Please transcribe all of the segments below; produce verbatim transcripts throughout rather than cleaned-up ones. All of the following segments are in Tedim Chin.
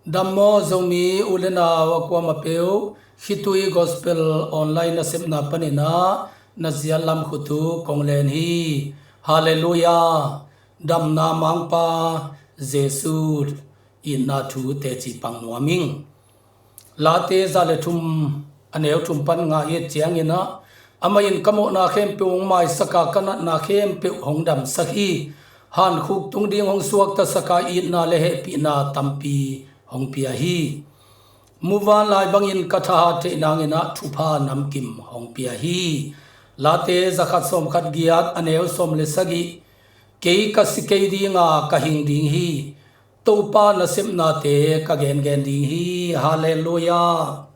Dam maw Zomi u le nau a kuamah peuh, Khitui Gospel Online nasepna panin ah na zial lam khut uh kong len hi. Halleluiah. Damna mangpa Jesu itna thu teci pang nuam ing. Late za le thum a neu thum pan nga i et ciangin ah, amah in ka mawhna khempeuh hong maisak a, ka natna khempeuh hong damsak hi. Hankhuk tung ding hong suaktasak a, itna le hehpihna tampi hong pia hi. Muvanlai bangin ka thahat theih nangin ah thupha namkim hong pia hi. Late za khat sawm khat giat a neu sawm le sagih, kei ka si kei ding a, ka hing ding hi. Topa nasepnate ka gengen ding hi. Halleluiah.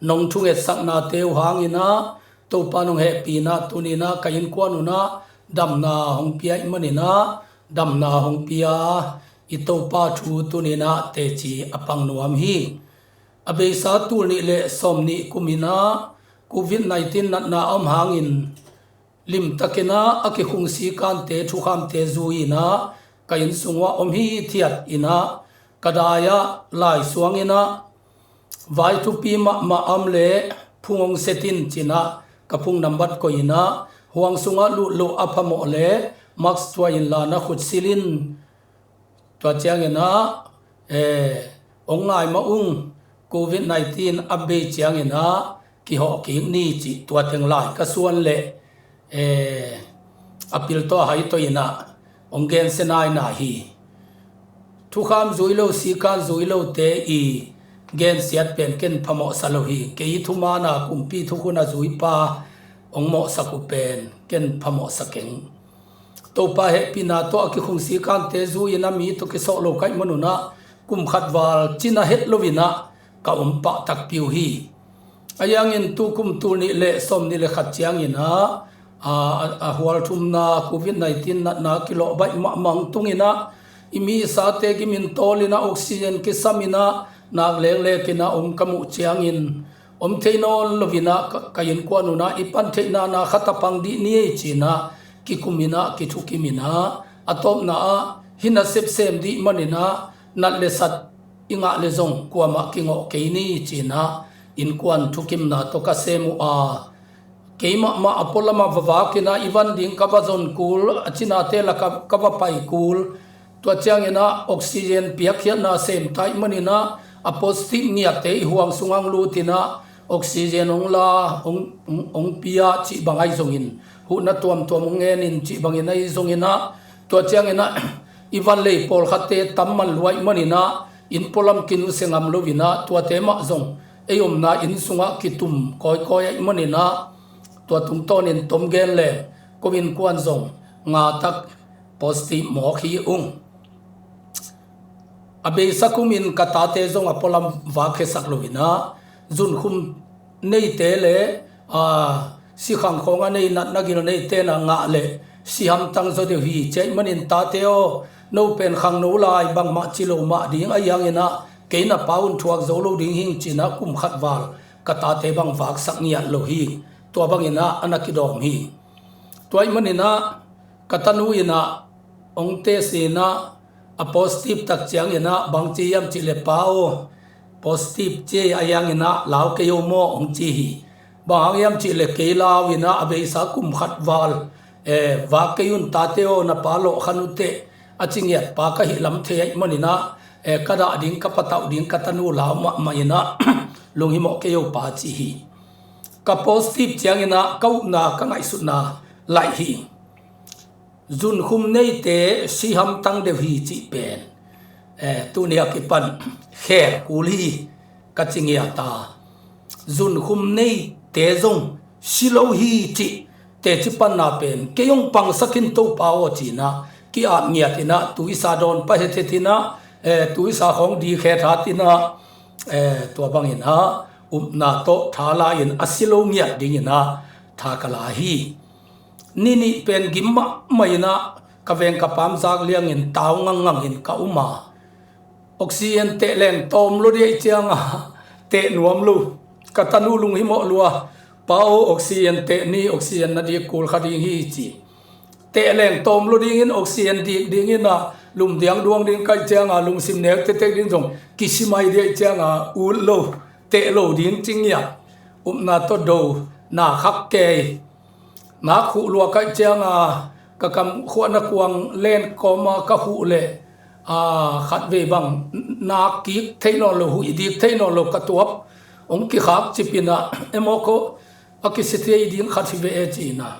Nong thungetsaknate uh hangin ah Topa nong hehpihna tuninah ka innkuan unah damna hong pia ih maninah damna hong pia i Topa thu tuninah teci a pang nuam hi. A beisa tul nih le sawm nih kuminah covid nineteen natna a om hangin limtakinah a kikhungsi kante thukhamte zui-inah ka inn sungah om hithiat inah ka dai-ah laisuanginah vai thupi mahmah a om le phung hong set in cinah ka phung nambat koih inah huang sungah luhluh a phamawh le mask tuah inla na khut sil in. Tua cianginah eh, hong ngai mah ung, covid nineteen a bei cianginah kihawh kik ni cih tua teng lai ka suan leh eh, a pil tawh a hai tawh inah hong gensia nainai hi. Thukham zui lo sikan zui lote i gensiat pen ken phamawhsa lo hi. Kei thuman a kumpi thukhun a zuipa hong mawhsak uh pen ken phamawhsa keng. Topa hehpihna tawh a kikhungsi kante zui-in a mi tawh kisawh lo ka hih manunah kum khat val cina het loinah ka om pah takpi uh hi. A yangin tukum tul nih le sawm nih le khat cianginah a, a, a hual thumna covid nineteen natna kilawh baih mahmah tunginah i mi i sate gimin tawlinah oxygen kisaminah nak lenglekinah om ka muh ciangin om thei nawn loinah ka, ka innkuan unah i pan theihna na khat a pang dih ni ei cinah kikuminah kithukiminah a tawpna ah hih nasep sem dih maninah nat le sat i ngah le zong kuamah kingawh kei ni cinah innkuan thukimna tawh ka sem uh a, kei mahmah a pualamah va vakinah i van ding ka va zon kul, a cinate la ka, ka va pai kul. Tua cianginah oxygen piakkhiatna sem taih maninah a positive ngiatte i huang sungah hong lutinah oxygen hong la hong, hong, hong pia cih bang ahi zongin huhna tuamtuam hong ngenin cih bangin ahi zonginah tua cianginah i vanlei pawlkhatte tam man luaih maninah inn pualam kinusia ngam loinah tuate mah zong ei omna inn sungah kitum kawikawi aih maninah tua tungtawnin tom gen leng ko innkuan zong ngatak positive mawk hi ung. A beisa kumin ka tate zong a pualam vakkhiasak loinah zunkhum neite le a, sikhang khawng a nei natna gil neite na ngah le sihamtang zaw deuh hi. Ciaih manin tate aw, no pen khangno lai bangmah ci lo mah ding a yanginah kei na pa un thuak zo lo ding hing cinah kum khat val ka tate bang vaksak ngiat lo hi. Tua banginah a na kidawm hi. Tua ih maninah ka tanu inah hong test inah a positive tak cianginah bang ci hiam cih le pa aw, positive ci a yanginah lau kei aw maw hong ci hi. Bang hang hiam cih le kei lau inah a beisa kum khat val eh, vak kei un tate aw, na pa lawh khan uh teh a ci ngiat pa ka hih lam thei aih maninah eh, ka dah ding ka patauh ding ka tanu lau mahmah inah lunghimawh kei aw pa ci hi. Ka positive cianginah ka upna ka ngaihsutna laih hi. Zunkhum neite sihamtang deuh hi cih pen eh, tuni a kipan kher kul hi ka ci ngiat a. Zunkhum neite zong si lo hi cih teci panna pen kei hong pangsak in Topa aw cinah ki-at ngiat inah tuisa dawn pah hethet inah eh, tuisa khawng dikhet hat inah eh, tua banginah upna tawh tha la-in a si lo ngiat dinginah tha ka la hi. Ni nih pen gim mahmah inah ka veng ka pam zak liangin tau ngangngang in ka um a, oxygen teh leng tawm lo dih cianga teh nuam lo. Ka tanu lunghimawh lua, pa aw oxygen teh ni, oxygen na dik kul kha ding hi ci. Teh leng tawm lo dingin oxygen dik dingin a Lumdiang duang ding ka hih cianga lungsim nek tektek ding zong kisimai ding ahih cianga ut lo, teh lo ding ci ngiat. Upna tawh do, na khak kei. Nak huh lua ka hih cianga ka kam khuahna kuang len kawma ka huh leh, a, khatvei bang nak kik thei nawn lo, huih dik thei nawn lo, ka tuap hong kikhak cipin ah, emaw ko a kisi thei ding khat hi ve e ci-in ah,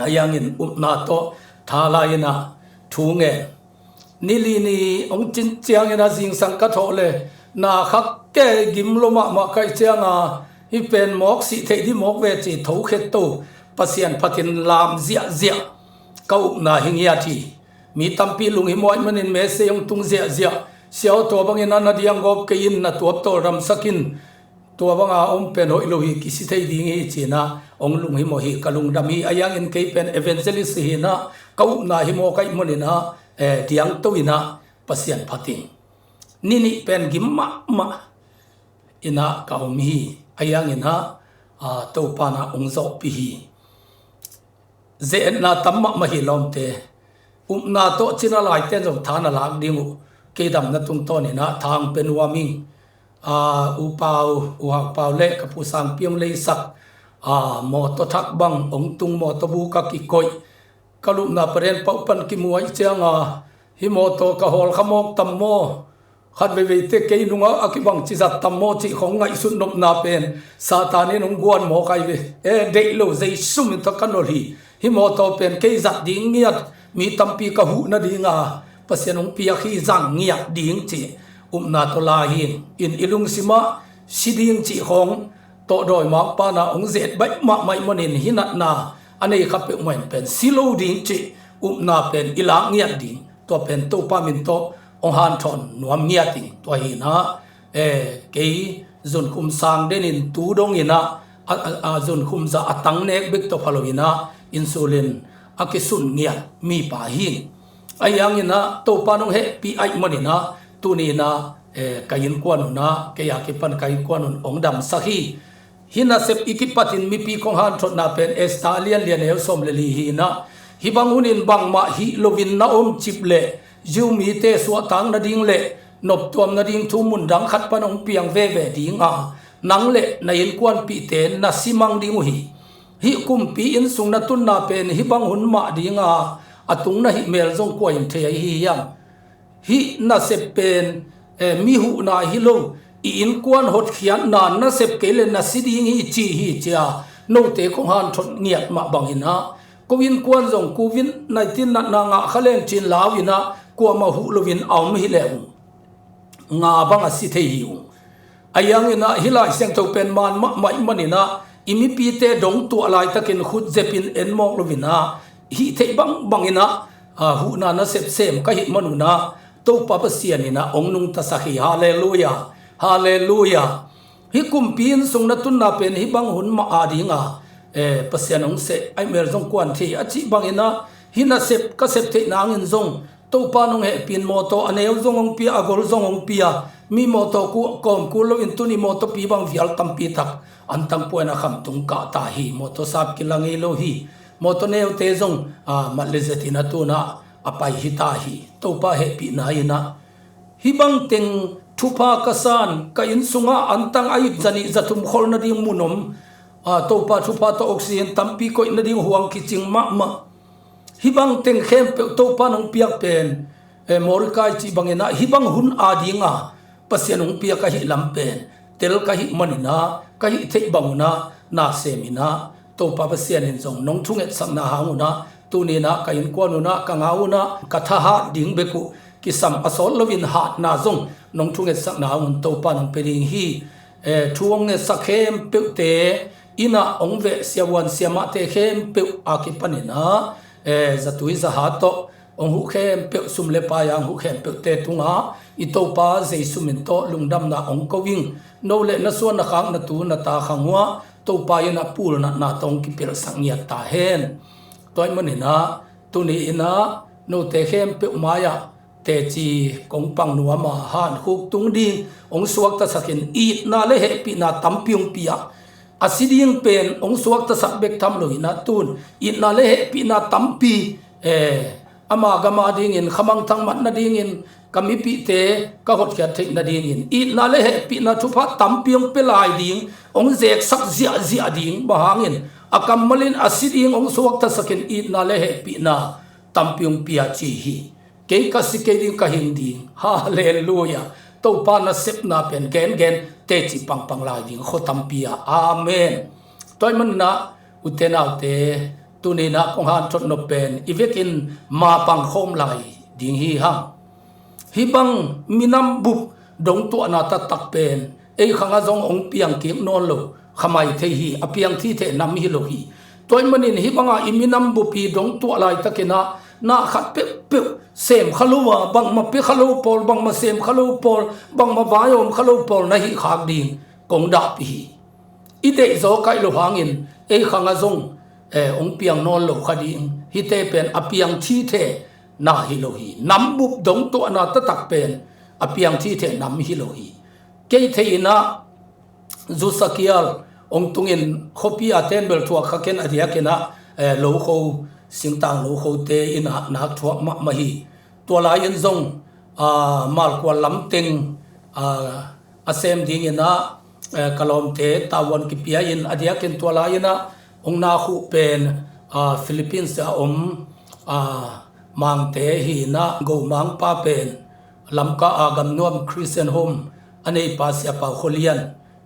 a hiangin upna tawh tha lai-in ah thu ngen. Ni li ni hong cin ciangin ah zingsang ka thawh leh, na khak kei, gim lo mahmah ka hih cianga, hih pen mawk sih theih ding mawk ve ci thokhet to Pasian phatin lam ziahziah. Ka upna hi ngiat hi. Mi tampi lunghimawh ahih manin message hong tung ziahziah. Sia aw, tua bangin ah na diang gawp kei in, na tuap tawldamsak in. Tua banga om pen hoih lo hi, kisi thei ding hi ci-in ah hong lunghimawh hi, ka lungdam hi. A hiangin kei pen evangelist hi-in ah ka upna hi mawk ahih manin ah, eh, diang to-in ah Pasian phat ing. Ni nih pen gim mahmah in ah ka om hi. A hiangin ah, ah, Topa in ah hong zawhpih hi. Ze-etna tam mahmah hi lawmte. Upna tawh cina laite zong tha na lak ding uh. Kei damna tungtawnin ah tha hong pia nuam ing. Ah, U Pau, U Hau Pau le ka Pu Sangpi hong leisak, ah, mawtaw thak bang hong tung, mawtaw bu ka kikoih. Ka lupna paren pauh pan kimu ahih cianga, hih mawtaw ka hawl kha mawk tam maw? Khat veiveite kei nungah a kibang ci zat tam maw cih khong ngaihsut nopna pen Satan in hong guan mawk ahi ve. E, deih lo, zeisum in tawh ka nolh hi. Hih mawtaw pen kei zat ding ngiat, mi tampi ka huh nadinga Pasian hong piak hi, zang ngiat ding cih upna tawh lai hi. In i lungsimah si ding cih khong tawh dawi mangpa in ah hong zet baih mahmah ahih manin, hih natna a nei kha peuhmah in pen si lo ding cih upna pen i lak ngiat ding. Tua pen Topa min tawh hong hanthawn nuam ngiat ing. Tua hi-in ah, eh, kei zunkhum sang denin tu dongin ah, a, a, a zunkhum zah a tang nek bek tawh pha lo-in ah, innsulin a kisun ngiat mipa hi. Ahi hangin ah Topa in hong hehpih ahih manin ah, tuni-in ah, eh, ka innkuan un ah, kei a kipan ka innkuan un hong damsak hi. Hih nasep i kipatin mipi kong hanthotna pen Esther a lianlian, neu sawm le li hi-in ah, hih bang hunin bangmah hih loin na omcip leh Jew mite suahtak nading le noptuam nading thu mun dang khat pan hong piang veve ding a, nang le na innkuanpihte na si mang ding uh hi. Hih kumpi innsung na tunna pen hih bang hun mah dinga a tung na hih mel zong kua in thei ahi hiam? Hih nasep pen, eh, mi huhna hi lo, i innkuan hotkhiatna nasep kei le na si ding hi ci hi ci-a note kong hanthot ngiat mah bangin ah, ko innkuan zong covid nineteen natna ngah kha leng ci-in lau-in ah, kuamah huh loin a om hi leh ung, nga bang a si thei hi ung. Ahi hangin ah hih Lai Siangtho pen man mahmah ahih manin ah, i mipite dong tuah laitakin khut zepin en mawk loin ah, hih theih bangbangin ah, ah, huhna nasep sem ka hih man un ah, Topa Pasian in ah hong nungtasak hi. Halleluia. Halleluia. Hih kumpi innsung na tunna pen hih bang hun mah a dinga, eh, Pasian hong seh ahih mel zong kua in thei a cih bangin ah, hih nasep ka sep theih nangin zong Topa in hong hehpih in mawtaw a neu zong hong pia, a gol zong hong pia. Mi mawtaw kawm kul loin tuni mawtawpi bang vial tampi tak antang puaina khamtung kah ta hi. Mawtaw sap kila ngei lo hi. Mawtaw neute zong, ah, mat le zetin a tun ah a pai hi ta hi. Topa hehpihna in ah hih bang teng thupha ka san, ka innsungah antang a ip zanih zathum khol nading mun om. Ah, Topa thupha tawh oxygen tampi koih nading huang kicing mahmah. Hih bang teng khempeuh Topa in hong piak pen, eh, Mordecai cih bangin ah hih bang hun a dinga Pasian hong piak ahih lam pen tel ka hih manin ah, ka hih theih bang un ah na sem in ah, Topa Pasian in zong nong thungetsakna hang un ah, tuni-in ah ka innkuan un ah, ka ngau un ah, ka thahat ding bek uh kisam a sawt loin hatna zong nong thungetsakna hang un Topa in hong pia ding hi. Eh, thu hong ngetsak khempeuhte, inn ah hong veh siavuan siamahte khempeuh a kipanin ah, eh, zatui zaha tawh hong huh khempeuh, sum le pai-a hong huh khempeuhte tungah i Topa Jesu min tawh lungdamna hong ko ing. No le na suan, na khak, na tu, na ta khang uh ah Topa in a pulnatna tawh hong kipelhsak ngiat ta hen. Tua ahih manin ah tuni-in ah note khempeuh mai-ah teci kong pang nuam a, hankhuk tung ding hong suaktasak in, itna le hehpihna tampi hong pia. A si ding pen hong suaktasak bek tham loin ah tun itna le hehpihna tampi, eh, ama gam adingin khamangthang mat nadingin, ka mipihte ka hotkhiat theih nadingin itna le hehpihna thupha tampi hong pia lai ding, hong zeksak ziahziah ding, bang hangin a kammal in a si ding hong suaktasak in itna le hehpihna tampi hong pia ci hi. Kei ka si kei ding, ka hing ding. Halleluiah. Topa nasepna pen gengen teci pangpang lai ding khua tampi ah. Amen. Tua ahih manin ah, ute naute, tuni-in ah kong hanthot nop pen i vekin mapang khawm lai ding hi hang. Hih bang minam bup dongtuahna taktak pen ei khang ah zong hong piang kik nawn lo kha mai thei hi, a piang thitheh nam hi lo hi. Tua ahih manin hih bangah i minam bup hi dongtuah laitakin ah na khat peuhpeuh sem kha lo a, bangmah pia kha lo pawl, bangmah sem kha lo pawl, bangmah vai a om kha lo pawl na hih khak ding kong dahpih hi. I deihzaw kaih loh hangin ei khang ah zong, eh, hong piang nawn lo kha ding. Hihte pen a piang thitheh na hi lo hi. Nam bup dongtuahna taktak pen a piang thitheh nam hi lo hi. Kei thei-in ah Zusakial hong tungin khuapi a ten bel thuak kha ken, a diakin ah, eh, lokho, singtang lokhote in ah nak thuak mahmah hi. Tua lai-in zong, ah, Malkual lamteng, ah, a sem dingin ah, eh, ka lawmte tavuan kipia in, a diakin tua lai-in ah hong nak uh pen, ah, Philippines a om, ah, Mangte hi-in ah, Go Mangpa pen Lamka a Gamnuam Christian Home a neipa Sia Pau Khua Lian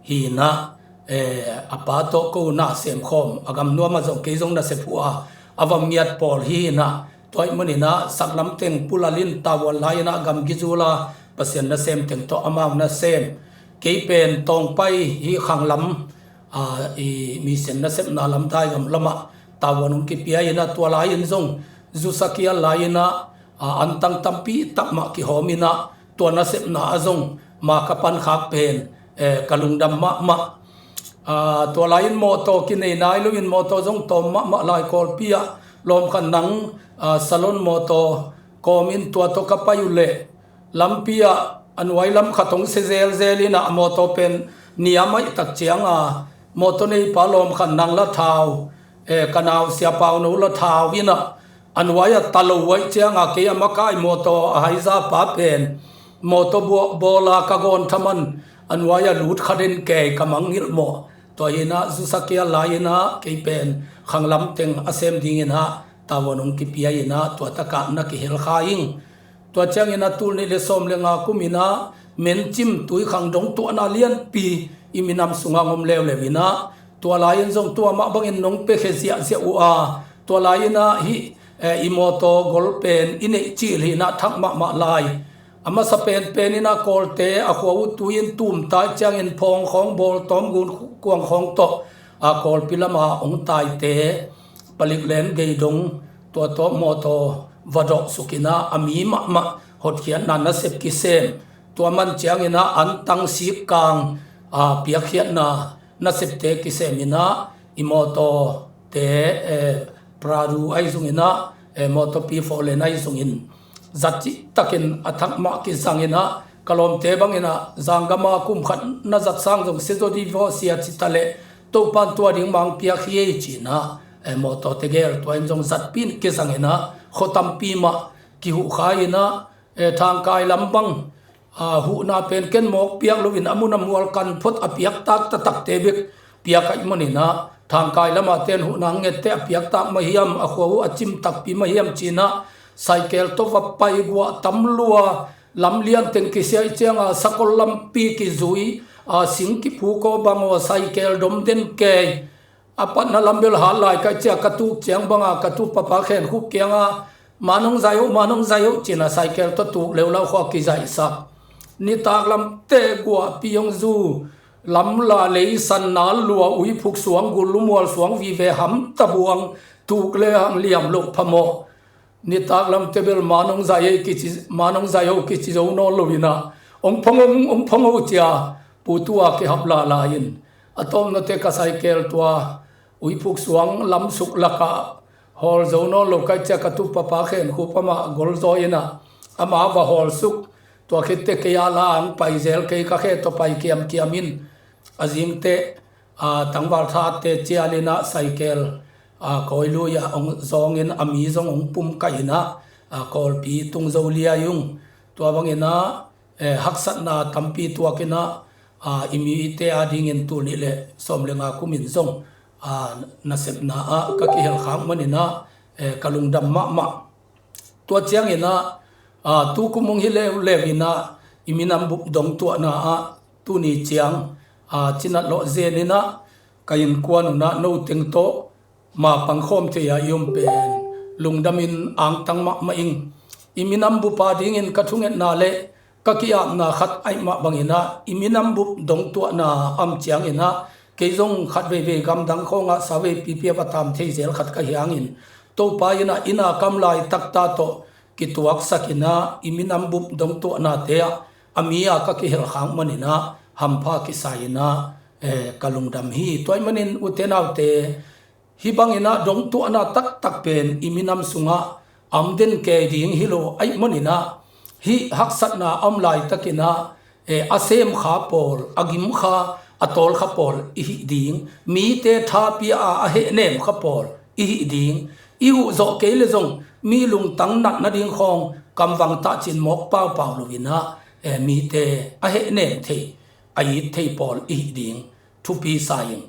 hi-in ah, eh, a pa tawh ko na sem khawm, a gamnuam ah zong kei zong na sem uh a, a va ngiat pawl hi-in ah, tua ahih manin ah saklam teng Pu Lal in tavuan lai-in ah gamgi zul a, Pasian nasem teng tawh amau nasem. Kei pen Tawngpai hi khang lam, ah, i mission nasepna lam Daigam lamah tavuan hong kipia in ah, tua lai-in zong Zusakial lai-in ah, ah, antang tampi tak mah kihawm in ah, tua nasepna ah zong ma ka pan khak pen, eh, ka lungdam mahmah. Ah, tua lai-in mawtaw kinei nai loin mawtaw zong tawm mahmah lai. Kawlpi ah lawmkhat nang, ah, salon mawtaw kawmin tua tawh ka pai uh leh lampi ah a nuai lam khat hong sia zelzel in ah, a mawtaw pen niam ahih tak ciang a, mawtaw neipa lawmkhat nang la thau, eh, ka nau Sia Pau No la thau in ah, a nuai ah ta lo uh ahih ciang a, kei a makai mawtaw a haiza pa pen mawtaw bawl a ka gawn thaman a nuai ah lut kha den kei, ka mangngilh mawh. Tua hi-in ah Zusakial lai-in ah kei pen khang lamteng a sem dingin ah tavuan hong kipia in ah, tua tak ah na kihel kha ing. Tua ciangin a tul nih le sawm le nga kumin ah Mencim tuikhang dongtuahna lianpi i minam sungah hong om leuleu in ah, tua lai-in zong tua mah bangin nong piakhia ziahziah uh a, tua lai-in ah hih, eh, i mawtaw gol pen i neih cil hi-in ah thak mahmah lai. A masa penpen in ah Kawlte a khua uh tui-in tum ta ahih ciangin phawng khawng, bawltawm, gun kuang khawng tawh a Kawlpi lamah hong taite palik len gei dong, tua tawh mawtaw va dawh suk in ah, a mi mahmah hotkhiatna nasep kisem. Tua man ciangin ah antang sik kang, ah, piakkhiatna nasepte kisem in ah, i mawtawte, eh, Prado ahi zongin ah, eh, mawtaw P four len ahi zongin zat cihtakin a thak mah kizang in ah, ka lawmte bangin ah zanggam a kum khat na zat sang zong sia zaw dih vawh sia ci ta leh, Topa'n tua ding mah hong piak hi ei ci-in ah, eh, mawtawte gel tua in zong zatpih in kizang in ah, khua tampi mah kihuh kha in ah, eh, Thangkai lam bang, ah, huhna pen ken mawk piak loin a mun a mual kan phot a piaktak taktakte bek piak ahih manin ah, Thangkai lamah ten huhna hong ngette a piaktak mah hiam, a khua uh a cim takpi mah hiam ci-in ah, saikel tawh va pai guah tam lua, lam lian teng kisia ahih ciang a, sakol lampi kizui, a, sing kiphuk aw bang aw, saikel dom den kei. A patna lam bel hat lai ka hih ciang, ka tuk ciang bang a, ka tu papa Khen Khup kiang a, "Man hong zai o, man hong zai o," ci-in ah saikel tawh tuk leu, lau khua kizaihsak. Nitak lamte guahpi hong zu, lam la lei san nal lua, uiphuk suang, gul lumual suang vive, hamta buang, tuk le hang liam loh phamawh. Nitak lamte bel man hong zai ei kici, man hong zai o kici zo nawn lo in ah, "Hong phong o, hong phong o," ci-a pu tu-a kihap lala in, a tawpna teh ka saikel tua uiphuk suang lam suk lakah hawl zo nawn lo ka hih ciang, ka tu papa Khen Khup amah gol zaw in ah, amah va hawl suk. Tua khit teh kei a la hong pai zel, kei ka khe tawh pai kiamkiam in, a zing teh, a, tangval thate cial in ah saikel, a, kawi lui ah hong zawng in, a mi zong hong pum kaih in ah, a, Kawlpi tung zo liai ung. Tua bangin ah, eh, haksatna tampi tuakin ah, a, i mite adingin tul nih le sawm le nga kumin zong, a, nasepna ah ka kihel khak manin ah, eh, ka lungdam mahmah. Tua ciangin ah, a, tukum hong hi leuleu in ah, i minam bup dong tuahna ah tuni ciang, a, Cinatlawh Zen in ah ka innkuan un ah no teng tawh mapang khawm thei a i om pen lungdamin angtang mahmah ing. I minam bup adingin ka thungetna le ka ki-apna khat ahih mah bangin ah, i minam bup dong tuahna om ciangin ah, kei zong khat veivei gamdang khawngah sau veipipi a va tam thei zel khat ka hi hangin, Topa in ah inn a ka om laitakta tawh kituaksak in ah, i minam bup dong tuahnate ah a mi a ka kihel khak manin ah hampha kisai in ah, eh, ka lungdam hi. Tua ahih manin ute naute, hih bangin ah dong tuahna taktak pen i minam sungah a om den kei ding hi lo ahih manin ah, hih haksatna a om laitakin ah, eh, a semkha pawl, a gimkha, a tawlkha pawl i hih ding, mite tha pia a a hehnemkha pawl i hih ding, i huh zawh kei le zong mi lungtang nat nading khawng kamvang tah cin mawk paupau lo in ah, eh, mite a hehnem thei, a it thei pawl i hih ding thupi sa ing.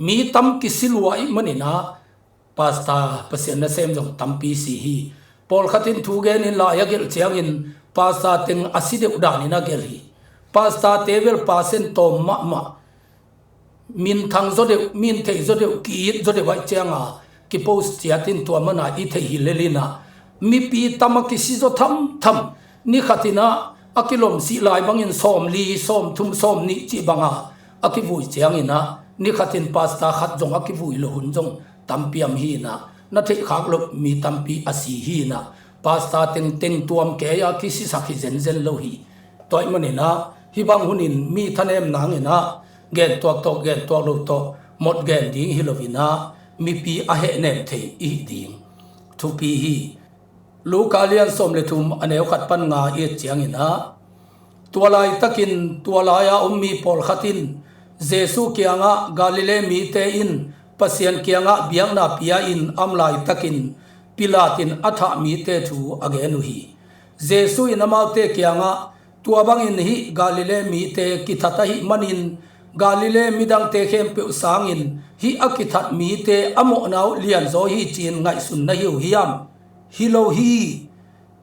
Mi tam kisi lua ahih manin ah, pastor, Pasian nasem zong tampi si hi. Pawlkhat in thu genin lai a gelh ciangin pastor teng a si deuh danin a gelh hi. Pastorte bel percent tawm mahmah. Minthang zaw deuh, minthei zaw deuh, ki-it zaw deuh ahih cianga kipost ciat in tua mana i theih hi lel in ah, mipi tam a kisi zaw thamtham. Ni khat in ah a kilawm sih lai bangin sawmli, sawmthum, sawmnih cih banga a kivui ciangin ah, ni khat in pastor khat zong a kivui lo hun zong tampi om hi in ah, na theih khak loh mi tampi a si hi in ah, pastor tengteng tuam kei a kisisak hi zenzen lo hi. Tua ahih manin ah, hih bang hunin mi thanem nangin ah, gen tuak tawh, gen tuak lo tawh, mot gen ding hi lo in ah, mipi a hehnem thei i hih ding thupi hi. Luka lian sawm le thum, a neu khat pan nga i et ciangin ah, tua laitakin tua lai-a om mi pawlkhat in Jesu kiangah, Galilee mite in Pasian kiangah biakna pia in a om laitakin Pilat in a thah mite thu a gen uh hi. Jesu in amaute kiangah, tua bangin hih Galilee mite kithat ahih manin Galilee midangte khempeuh sangin hih a kithat mite a mawhna uh lianzaw hi ci-in ngaihsun na hi uh hiam? Hi lo hi.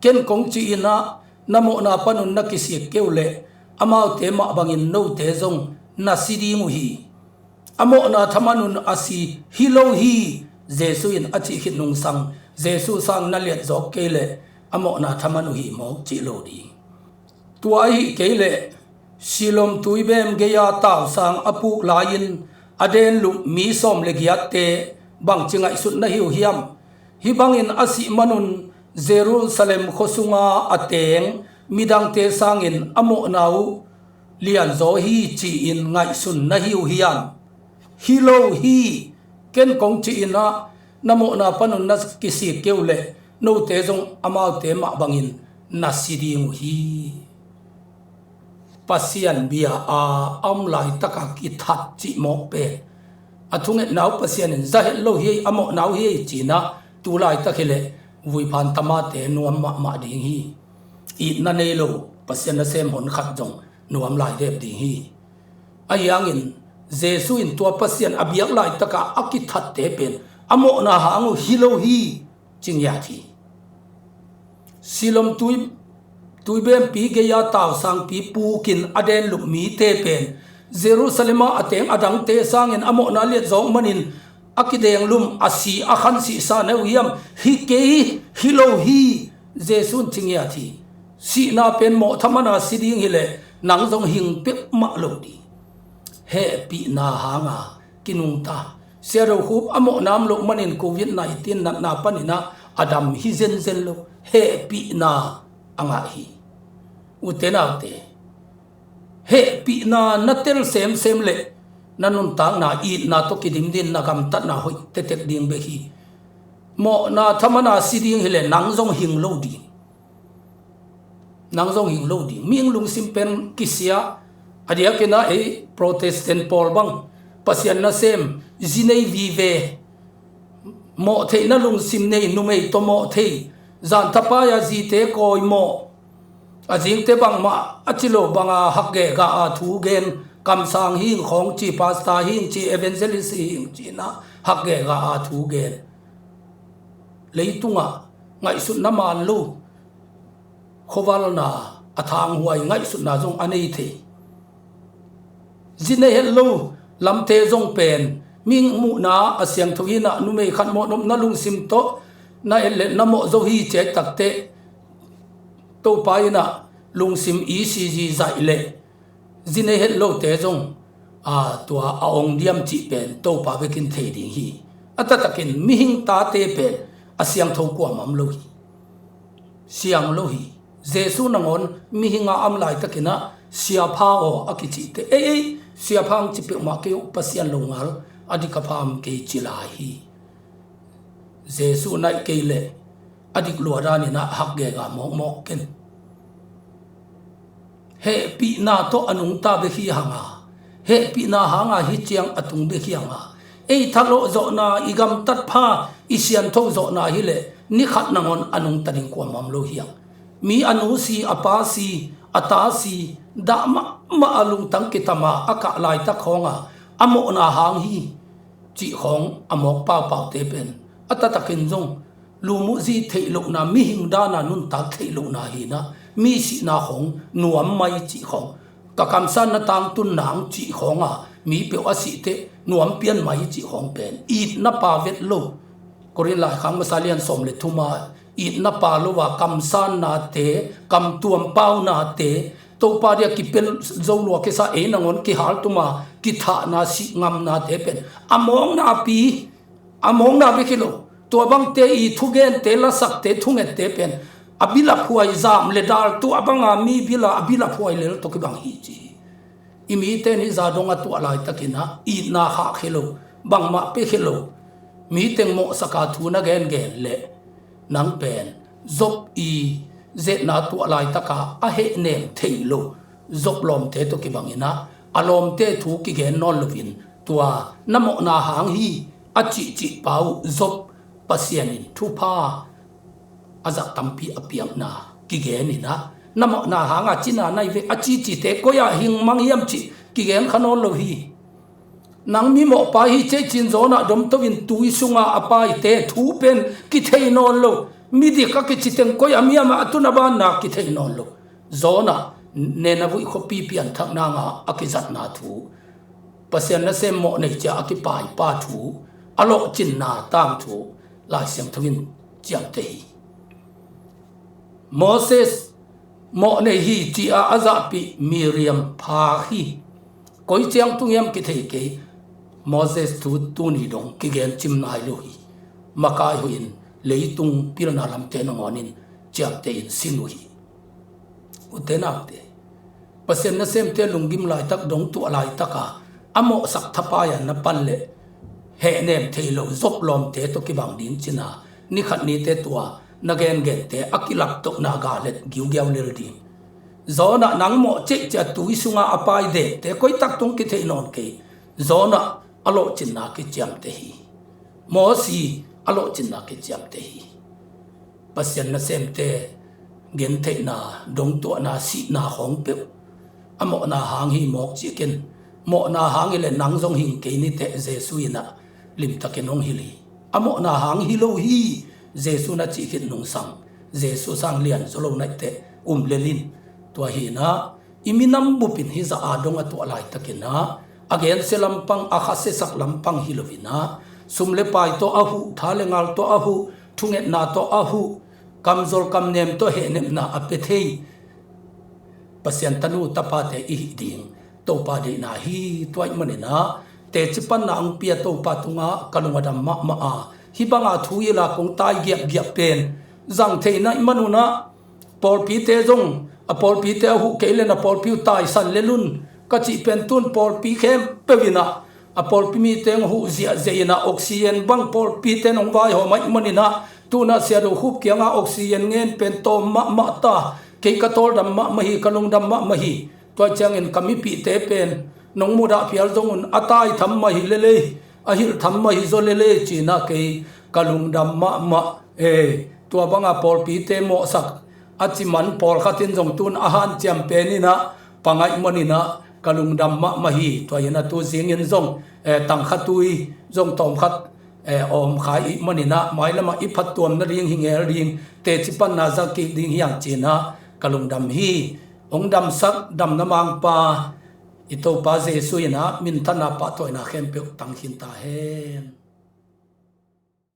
Ken kong cih in ah, na mawhna panun na kisik kei uh leh amaute mah bangin note zong na si ding uh hi. A mawhna thamanun a si hi lo hi. Jesu in a cih khit nungsang, Jesu sang na liatzawk kei leh a mawhna thaman uh hi mawk cih lo ding. Tua ahih kei leh Siloam tuibem gei-a tausang a puk lai-in a denlup mi sawm le giatte bangci ngaihsut na hi uh hiam? Hih bangin a sih manun Jerusalem khuasunga a teng midangte sangin a mawhna uh lianzaw hi ci-in ngaihsun na hi uh hiam? Hi lo hi. Ken kong cih in ah, na mawhna panun na kisik kei uh leh note zong amaute mah bangin na si ding uh hi. Pasian bia a om laitaka kithat cih mawk pen a thungetna uh Pasian in za het lo hi, a mawhna uh hi ci-in ah, tu laitak hi leh vuiphan tamate nuam mahmah ding hi. Itna nei lo Pasian nasem honkhat zong nuam lai dep ding hi. Ahi hangin Jesu in tua Pasian a biak laitaka a kithatte pen a mawhna hang uh hi lo hi, ci ngiat hi. Siloam tui, tuibempi gei-a tausangpi pukin a denlup mite pen Jerusalem ah a teng adangte sangin a mawhna liatzawk manin a kidenglum, a si, a khansihsa na hi uh hiam? Hi kei, hi lo hi. Jesu in ci ngiat hi. Sihna pen mawh thaman a si ding hi leh nang zong hing peuhmah lo ding. Hehpihna hanga kinungta. Sia Do Khup a mawhna om loh manin covid nineteen natna panin ah a dam hi zenzen lo. Hehpihna a ngah hi. Ute naute, hehpihna na tel semsem leh na nuntakna itna tawh kidimdin, na gamtatna hoih tektek ding bek hi. Mawhna thaman a si ding hi leh nang zong hing lo ding. Nang zong hing lo ding. Mihing lungsim pen kisia, a diakin ah ei Protestant pawl bang Pasian nasem, zi nei vive, mawh theihna lungsim nei, numei tawh mawh thei, Zan thapai-a zite kawimawh, a zingte bangmah a ci lo banga hakgega a thu gen, kamsang hing khawng ci, pastor hing ci, evangelist hing ci-in ah hakgega a thu gen. Leitungah ngaihsutna man lo, khuavalna, a thanghuai ngaihsutna zong a nei thei. Zi nei het lo lamte zong pen mihing muhna a siangtho hi-in ah, numei khat mawhnopna lungsim tawh na et leh na mawh zo hi ci-a i tak teh, Topa in ah lungsim i sizi zaih leh zi nei het lote zong, a, tua a ong diam cih pen Topa bekin thei ding hi. A taktakin mihing tate pen a siangtho kuamah om lo hi. Siang lo hi. Jesu nangawn mihing a om laitakin ah, "Siapha aw," a kicihte, "Ei, ei, Siapha hong ci peuhmah kei uh, Pasian lo ngal a dik a pha om kei," ci lai hi. Jesu naih kei leh a dik lua danin ah hakgega mawkmawk ken. Hehpihna tawh a nungta bek hi hang a, hehpihna hanga hih ciang a tung bek hi hang a, ei thalawh zawhna, i gamtat pha, i siantho zawhna hileh ni khat nangawn a nungta ding kuamah om lo hi hang. Mi a nu si, a pa si, a ta si, dah mahmah a lungtang kitam a, a kah laitak khawnga a mawhna hang hi cih khawng a mawk paupaute pen a taktakin zong lum uh zi theih lohna, mihing dana nuntak theih lohna hi-in ah, mi sihna khawng nuam mai cih khawng, ka kamsanna tangtun nang cih khawnga mi peuh a sih teh nuam pian mai cih khawng pen itna pa vet lo. Korin laikhak masa lian sawm le thum-a itna pa lo a kamsannate, kamtuam paunate, Topa dia kipel zo lua kisa, ei nangawn kihaltum a kithahna, sihngamnate pen a mawkna pi, a mawkna bek hi lo, tua bangte i thugente, lasakte, thungette pen a bilaphuai, zam le dal tuah banga mi bila a bilaphuai lel tawh kibang hi ci hi. I mite in hih zah dong a tuah laitakin ah itna khahkhia lo, bangmah piakhia lo, mi teng mawhsaka thu na gengen leh, nang pen Job i zetna tuah laitaka a hehnem thei lo Job lawmte tawh kibangin ah, a lawmte thu kigen nawn loin, tua na mawhna hang hi a cihcih pa uh Job, Pasian in thupha a zah tampi a piakna kigenin ah, na mawhna hanga cina na hi ve a cihcihte koi-ah hing mang hiam cih kigen kha nawn lo hi. Nang mi mawhpa hi cih cin Jonah domto in tui sunga a paite thu pen kithei nawn lo. Midik a kici teng koi a miamah a tun a banna kithei nawn lo. Jonah Nineveh khuapi pianthak nanga a kizatna thu, Pasian nasem mawhnei cia a kipaipa thu, a lawhcinna tangthu Lai Siangtho in ciamteh hi. Moses mawhnei hi ci-a a zahpih Miriam pha hi. Koi ciang tung hiam kithei kei. Moses thu tuni dong kigen cim nai lo hi. Makai hoihin leitung pilna lamte nangawnin ciamteh in sin uh hi. Ute naute, Pasian nasemte lunggim laitak, dong tuah laitaka a mawhsak thapai-a na pan leh hehnem thei lo Job lawmte tawh kibang ding cina, nikhat nite tua na gengente a kilaptohna galet giugiau lel ding. Jonah nang mawh cihcia tui sunga a pai dente koi tak tung kithei nawn kei. Jonah a lawhcinna kiciamteh hi. Mosi a lawhcinna kiciamteh hi. Pasian nasemte gentheihna, dongtuahna, sihna khawng peuh a mawhna hang hi mawk cih ken. Mawhna hang hileh nang zong hing kei niteh Jesu in ah limtakin hong hilh hi. A mawhna hang hi lo hi. Jesu na cih khit nungsang, Jesu sang lianzaw lo nahteh um lel in. Tua hi-in ah i minam bupin hih zah a dong a tuah laitakin ah a gensia lampang, a khasiasak lampang hi loin ah, sum le pai tawh a huh, tha le ngal tawh a huh, thungetna tawh a huh, kamzol kamnem tawh hehnepna a pia thei Pasian tanu tapate i hih ding Topa deihna hi. Tua ahih manin ah teci panna hong pia Topa tungah ka lung a dam mahmah a, hih banga thu i la kong tai giapgiap pen zang theihna i man un ah, pawlpite zong, a pawlpite a huh kei leh na pawlpi uh taisan lel un ka cih pen, tun pawlpi khempeuh in ah a pawlpi mite hong huh ziahziah in ah, oxygen bang pawlpite in hong vaihawm ahih manin ah, tun ah Sia Do Khup kiangah oxygen ngen pen tawm mahmah ta, kei ka tawldam mahmah hi, ka lungdam mahmah hi. Tua ciangin ka mipihte pen nong mudah phial zong un, a tai tham mah hi lel ei, a hilh tham mah hi zaw lel ei ci-in ah kei ka lungdam mahmah ei. tua banga pawlpite mawhsak a ciman pawlkhat in zong tun a hanciam pen inah pangaih maninah ka lungdam mahmah hi. Tua inah tu zingin zong tangkhatui zong tawmkhat awmkhai ih maninah mailamah i phattuamna ding hi ngel ding teci panna za kik ding hiang cinah ka lungdam hi. Hong damsak damna mangpa i Topa Jesuh inah minthanna pahtawina khempeuh tang khin ta hen.